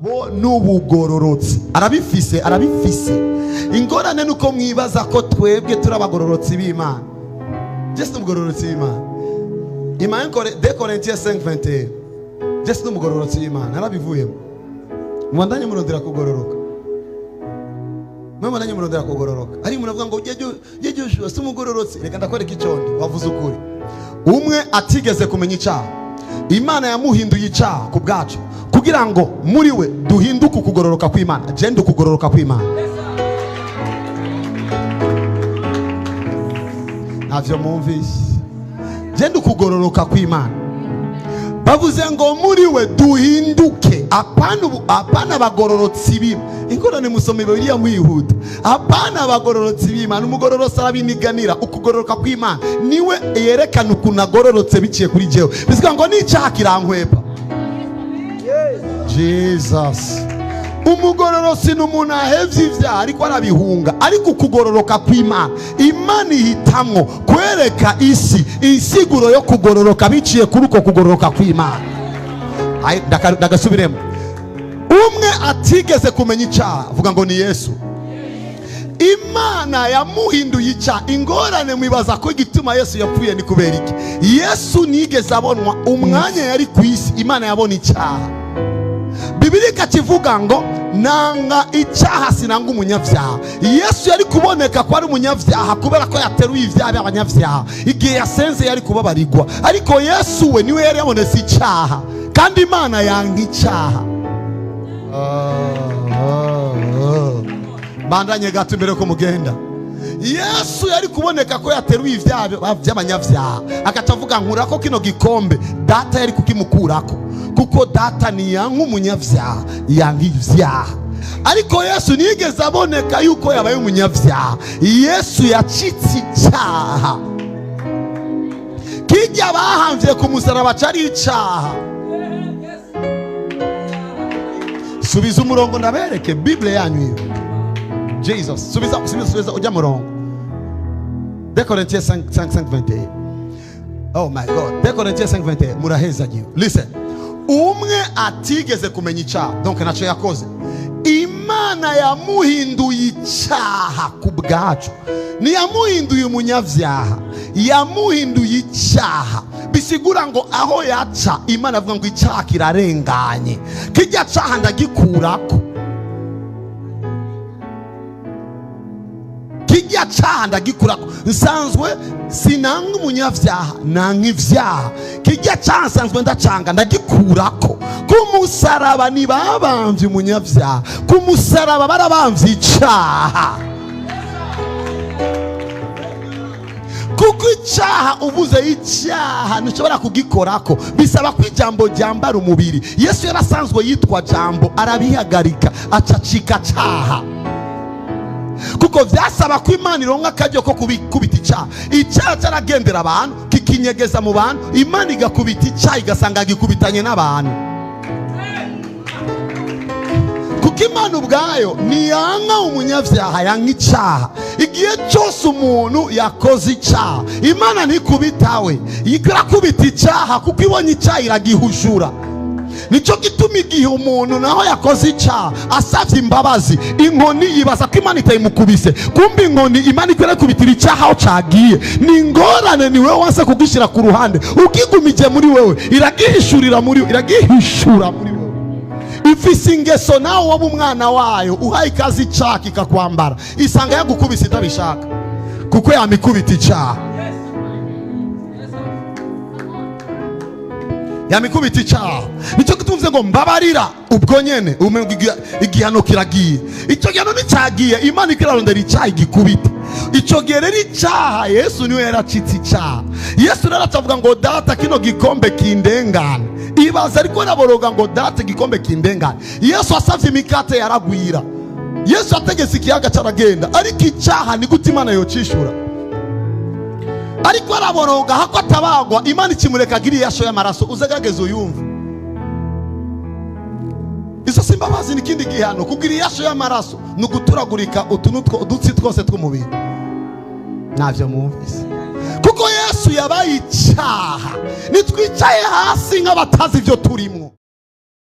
Bo n'ubugororotsi arabifise, arabifise. Ingorane nuko mwibaza ko twebwe turi abagororotsi b'Imana. Je si umugororotsi w'Imana. Imana 2 Corinthiens 5:21. Je si umugororotsi w'Imana, narabivuyemo. Mubandanye murondera kugororoka, mwe mubandanye murondera kugororoka. Ari muravuga ngo je Joshua si umugororotsi. Reka ndakwereka icondi wavuze ukuri. Umwe atigeze kumenya icyaha, Imana yamuhinduye icyaha ku bwacu, kugira ngo muri we duhinduke ukugororoka kw'Imana. Je ndi ukugororoka kw'Imana. Ntavyo mwumvise. Je ndi ukugororoka kw'Imana. Bavuze ngo muri we duhinduke, apana abagororotsi b'Imana. Ingorane musoma Bibiliya mwihuta. Apana abagororotsi b'Imana. Umugororotsi arabiniganira. Ukugororoka kw'Imana niwe yerekana ukuntu agororotse biciye kuri jewe. Bivuga ngo n'icyaha kirankwepa. Jesus. Umugororotsi ni umuntu ahevye ivyaha ariko arabihunga. Ariko ukugororoka kw'Imana, Imana ihitamwo kwereka isi insiguro yo kugororoka biciye kuri uko kugororoka kw'Imana. Ndagasubiremo. Umwe atigeze kumenya icyaha, vuga ngo ni Yesu. Imana yamuhinduye icyaha. Ingorane mwibaza ko igituma Yesu yapfuye ni kubera iki? Yesu nigeze abonwa umwanya yari ku isi, Imana yabona icyaha. Bibiliya ikakivuga ngo nanga icyaha sinanga umunyabyaha. Yesu yari kuboneka ko ari umunyabyaha kubera ko yateruye ibyaha by'abanyabyaha. Igihe yasenze yari kubabarirwa, ariko Yesu we niwe yari yabonetse icyaha, kandi Imana yanga icyaha. Bandanye gato imbere ko mugenda. Yesu yari kuboneka ko yateruye ibyaha by'abanyabyaha, agaca avuga nkurako kino gikombe. Data yari kukimukurako, kuko data ntiyanka umunyabyaha, yanga ibyaha. Ariko Yesu ntiyigeze aboneka yuko yabaye umunyabyaha. Yesu yacitse icyaha. Kijya bahamvye ku musaraba cari icyaha. Subiza umurongo ndabereke Bible yanyu iyo. Jesus, subiza, subiza, subiza ujya murongo. 2 Corinthiens 5, 5, 5, 21. Oh my God. 2 Corinthiens 5, 21. Murahezagiwe. Listen. Umwe atigeze kumenya icyaha, donc ntacyo yakoze. Imana yamuhinduye icyaha ku bwacu. Ntiyamuhinduye umunyabyaha, yamuhinduye icyaha. Bisigura ngo aho yaca Imana avuga ngo icyaha kirarenganye, kijya cyaha ndagikurako, kijya cyaha ndagikurako. Nsanzwe sinanga umunyabyaha, nanga ibyaha. Kijya cyaha nsanzwe ndacanga, ndagikurako. Ku musaraba ntibabamvye umunyabyaha, ku musaraba barabamvye icyaha. Kuko icyaha, uvuze icyaha ntushobora kugikorako, bisaba ko ijambo ryambara umubiri. Yesu yarasanzwe yitwa Jambo, arabihagarika acacika cyaha, kuko byasaba ko Imana ironka akaryo ko kubita icyaha. Icyaha cyaragendera abantu, kikinyegeza mu bantu, Imana igakubita icyaha igasanga gikubitanye n'abantu. Kuko Imana ubwayo ntiyanga umunyabyaha, yanga icyaha. Igihe cyose umuntu yakoze icyaha, Imana ntikubitawe, irakubita icyaha, kuko ibonye icyaha iragihushura. Nicyo gituma igihe umuntu naho yakoze icyaha asabye imbabazi, inkoni yibaza ko Imana itayimukubise, kumbe inkoni Imana ikwiriye kubitira icyaha aho cyagiye. Ni ingorane, ni wowe wanse kugishyira ku ruhande, ukigumije muri wewe, iragihishurira muri wewe, iragihishura muri wewe. Ifise ingeso, nawe waba umwana wayo uhaye ikaze icyaha kikakwambara, isanga yagukubise itabishaka, kuko yamikubita icyaha. Yamikubita icyaha. Nicyo gitumze ngo mbabarira ubwo nyene, umengo igihano kiragiye. Icyo gihano nticyagiye, Imana ikirarondera icyaha igikubita. Icyo gihe rero icyaha, Yesu niwe yaracitse icyaha. Yesu rero atavuga ngo data kino gikombe kindengane. Ibaza ariko araboroga ngo data igikombe kindengane. Yesu asavye imikate yaragwira, Yesu ategetse ikiyaga caragenda, ariko icyaha ni gute Imana yocishura? Ariko araboroga hako atabagwa, Imana ikimureka agira iyasho y'amaraso. Uzagerageze uyumve. Izo si imbabazi, ni ikindi gihano. Kugira iyasho y'amaraso ni uguturagurika utu n'utwo udutsi twose tw'umubiri. Ntavyo mwumvise. Kuko Yesu yabaye icyaha, nitwicaye hasi nk'abatazi ibyo turimo.